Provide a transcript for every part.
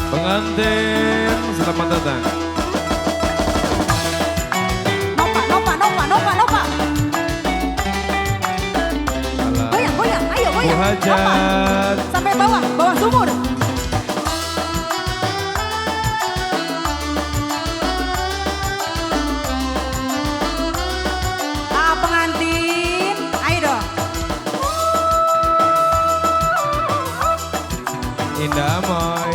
Pengantin, selamat datang. Nopa, nopa, nopa, nopa, nopa. Goyang, goyang, ayo goyang. Hajat. Sampai bawah, bawah sumur. Ah, pengantin, ayo dong. Indah Amoy.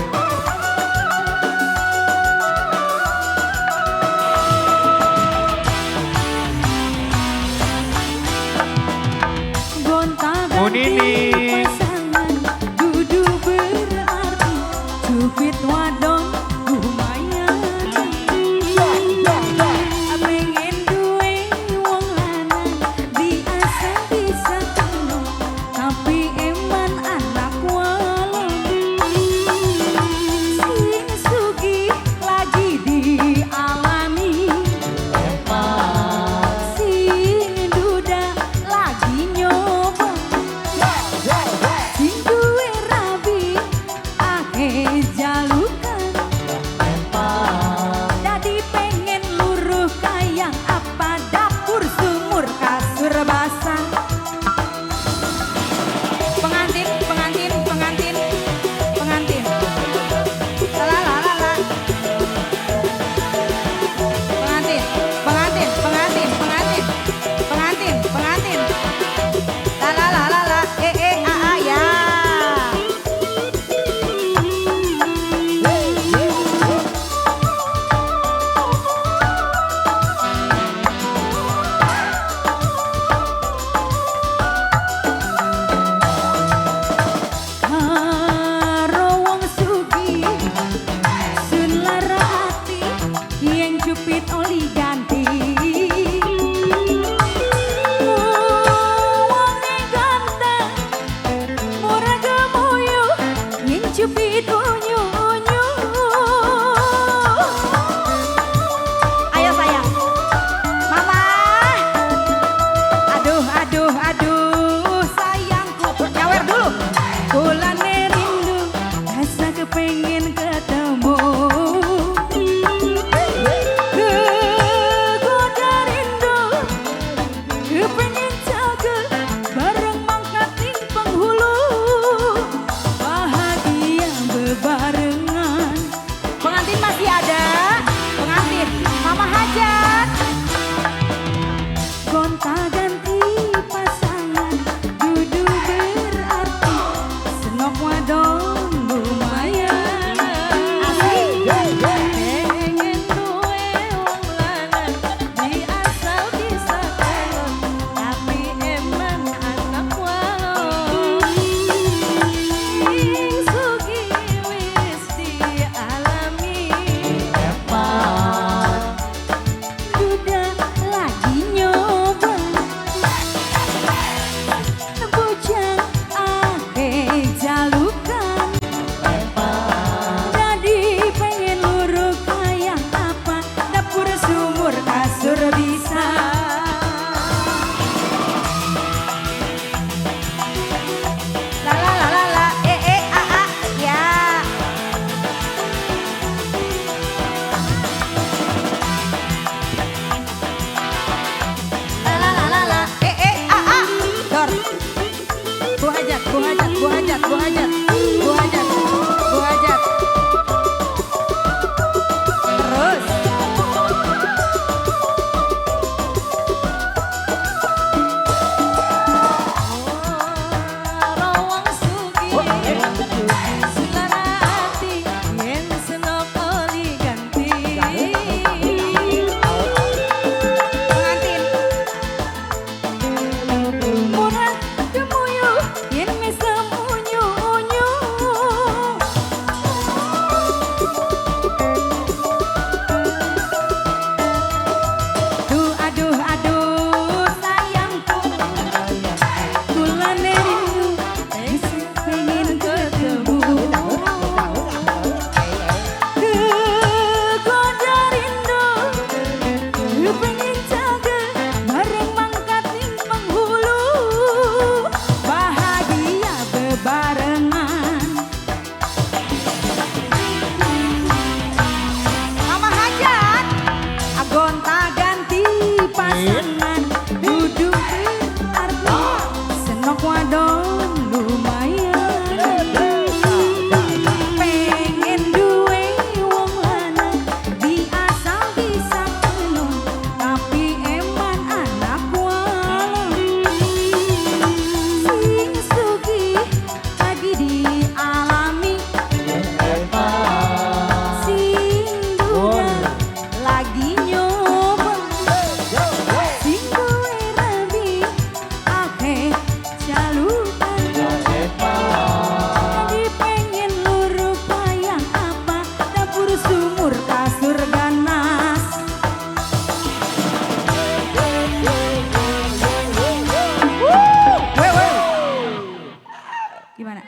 Gonta-ganti pasangan dudu berarti cupit wadon lumayan. Pengen duwe wong lanang diasah bisa kena, tapi eman anak walon. Sing sugih lagi dialami, sing duda lagi nyoba. Sing duwe rabi akeh jalukan, dadi pengen luruh kayang apa dapur sumur kasur basah. Pengantin, pengantin, pengantin, pengantin. La la la la. Pengantin, pengantin, pengantin, pengantin, pengantin, pengantin. La la la la la, e e a a ya. Karo wong sugih sun lara ati yen cupit oli ganti. Wonge ganteng murah gemuyu yen cupit unyu-unyu. Ayo sayang, mama. Aduh, aduh, aduh, sayangku. Nyawer dulu. Kulane rindu rasa kepengen ketemu. Kegoda rindu kepengen jaga bareng mangkat ing penghulu. Bahagia bebarengan. Pengantin masih ada. Pengantin, Mama Hajat. Gonta-ganti pasangan dudu berarti senok wadon lumayan. Asik. Pengen duwe wong lanang diasal bisa kelon, tapi emang anak walon. Sing sugih wis dialami, duda lagi nyoba. Bujang akeh jalukan, jadi pengen luruh kayang apa dapur sumur kasur bisa. La la la la la, e e a a ya. La la la la la, e e a a. Dor. Bu Hajat, Bu Hajat, Bu Hajat, Bu Hajat, Bu Hajat, Bu Hajat. Terus. Karo wong sugih sulara ati yen senok oli ganti. Pengantin. Murah gemuyu yen mesem unyu-unyu. Wadon lumayan. Pengen duwe wong lanang biasa bisa tenun, tapi eman anak walon. Sing sugih lagi dialami, sing duda lagi nyoba, sing duwe rabi akeh jalukan. Lagi pengen luru kayang apa, dapur sumur kasur ganas. Gimana?